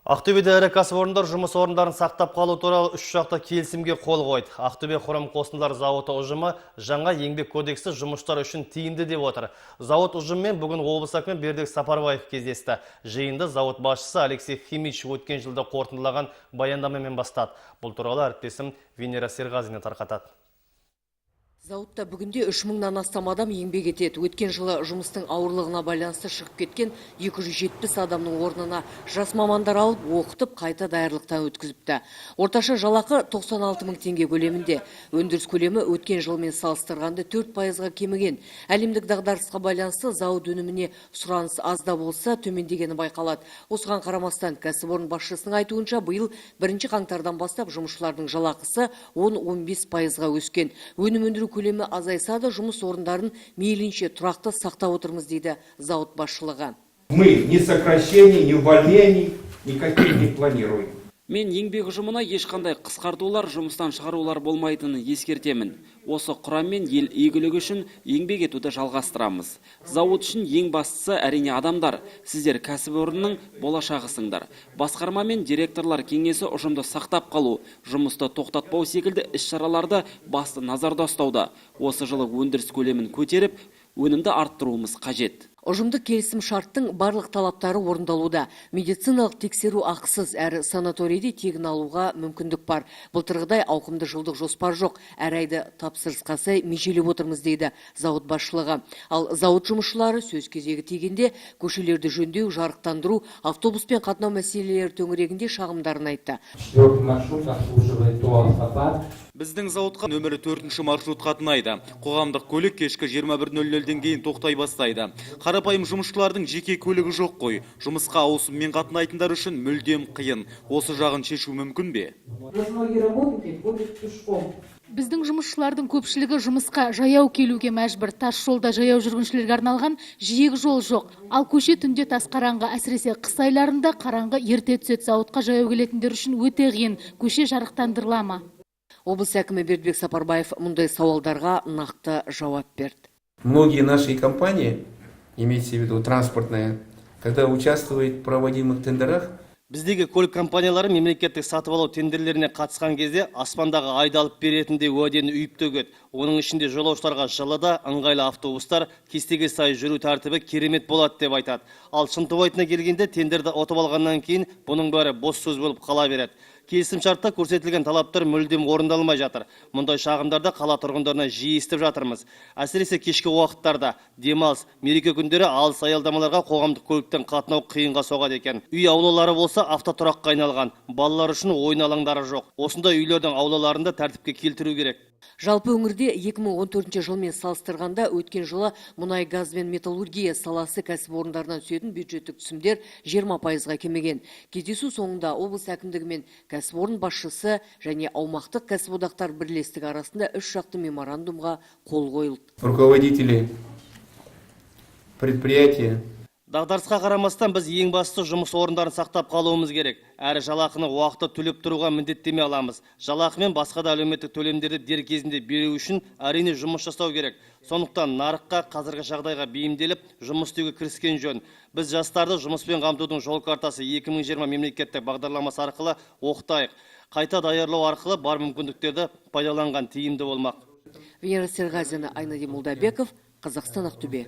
Ақтөбеде ірі кәсіпорындар жұмыс орындарын сақтап қалу туралы үш жақты келісімге қол қойды. Ақтөбе хром қосындылар зауыты ұжымы жаңа еңбек кодексі жұмысшылар үшін тиімді деп отыр. Зауыт ұжымымен бүгін облыс әкімі Бердібек Сапарбаев кездесті. Жиынды зауыт басшысы Алексей Химич өткен жылды қорытындылаған баяндамамен бастады. Бұл туралы әріптесім Венера Серғазина тарқатады. Зауытта бүгінде 3000-нан астам адам еңбек етеді. Өткен жылы жұмыстың ауырлығына байланысты шығып кеткен 270 адамның орнына жас мамандар алып, оқытып, қайта даярлықтан өткізіпті. Орташа жалақы 96 мың теңге көлемінде. Өндіріс көлемі өткен жылмен салыстырғанда 4%-ға кеміген. Әлемдік дағдарысқа байланысты зауыт өніміне сұраныс аз да болса төмендегені байқалады. Осыған қарамастан, кәсіпорын басшысының айтуынша, биыл бірінші қаңтардан бастап жұмысшылардың жалақысы 10-15%-ға өскен. Өнім өндіру көлемі азайса да, жұмыс орындарын мейлінше тұрақты сақтап отырмыз, дейді зауыт басшылығы. Мы ни сокращений, ни увольнений никаких не планируем. Мен еңбек ұжымына ешқандай қысқартулар, жұмыстан шығарулар болмайтынын ескертемін. Осы құраммен ел игілігі үшін еңбек етуді жалғастырамыз. Зауыт үшін ең бастысы, әрине, адамдар. Сіздер кәсіпорынның болашағысыңдар. Басқарма мен директорлар кеңесі ұжымды сақтап қалу, жұмысты тоқтатпау секілді іс-шараларды басты назарда ұстауда. Осы жылы өндіріс көлемін көтеріп, өнімді арттыруымыз қажет. Ұжымдық келісім шарттың барлық талаптары орындалуда. Медициналық тексеру ақысыз, әрі санаторийде тегін алуға мүмкіндік бар. Былтырғыдай ауқымды жылдық жоспар жоқ. Әр айды тапсырысқа сай межелеп отырмыз, дейді зауыт басшылығы. Ал зауыт жұмысшылары сөз кезегі тигенде көшелерді жөндеу, жарықтандыру, автобуспен қатынау мәселелері төңірегінде шағымдарын айтты. Четвертый маршрут обслуживает ТОО «Автопарк». Біздің зауытқа нөмірі төртінші маршрут қатынайды. Қоғамдық көлік кешкі 21:00-ден кейін тоқтай бастайды. Қарапайым жұмысшылардың жеке көлігі жоқ қой. Жұмысқа ауысыммен қатынайтындар үшін мүлдем қиын. Осы жағын шешу мүмкін бе? У нас многие работники ходят пешком. Біздің жұмысшылардың көпшілігі жұмысқа жаяу келуге мәжбүр. Тас жолда жаяу жүргіншілерге арналған жиек жол жоқ. Ал көше түнде тас қараңғы, әсіресе қыс айларында қараңғы ерте түседі. Зауытқа жаяу келетіндер үшін өте қиын. Көше жарықтандырыла ма? Облыс әкімі Бердібек Сапарбаев мұндай сауалдарға нақты жауап берді. Многие наши компании, имеется в виду транспортные, когда участвуют в проводимых тендерах, Біздегі көлік компаниялары мемлекеттік сатып алу тендерлеріне қатысқан кезде аспандағы айды алып беретіндей уәдені үйіп төгеді. Оның ішінде жолаушыларға жылы да ыңғайлы автобустар, кестеге сай жүру тәртібі керемет болады деп айтады. Ал шынтуайтына келгенде, тендерді ұтып алғаннан кейін бұның бәрі бос сөз болып қала береді. Келісімшартта көрсетілген талаптар мүлдем орындалмай жатыр. Мұндай шағымдарды қала тұрғындарынан жиі естіп жатырмыз. Әсіресе кешкі уақыттарда, демалыс, мереке күндері алыс аялдамаларға қоғамдық көліктен қатынау қиынға соғады екен. Үй аулалары болса, автотұраққа айналған. Балалар үшін ойын алаңдары жоқ. Осындай үйлердің аулаларын да тәртіпке келтіру керек. Жалпы, өңірде 2014 жылмен салыстырғанда өткен жылы мұнай, газ бен металлургия саласы кәсіпорындарынан түсетін бюджеттік түсімдер 20%-ға кеміген. Кездесу соңында облыс әкімдігі мен кәсіпорын басшысы және аумақтық кәсіподақтар бірлестігі арасында үш жақты меморандумға қол қойылды. Руководители предприятия Дағдарысқа қарамастан, біз ең басты жұмыс орындарын сақтап қалуымыз керек. Әрі жалақыны уақытылы төлеп тұруға міндеттеме аламыз. Жалақы мен басқа да әлеуметтік төлемдерді дер кезінде беру үшін, әрине, жұмыс жасау керек. Сондықтан нарыққа, қазіргі жағдайға бейімделіп, жұмыс істеуге кіріскен жөн. Біз жастарды жұмыспен қамтудың жол картасы 2020 мемлекеттік бағдарламасы арқылы оқытайық. Қайта даярлау арқылы бар мүмкіндіктерді пайдаланған тиімді болмақ. Венера Серғазина, Айнадин Молдабеков, Қазақстан, Ақтөбе.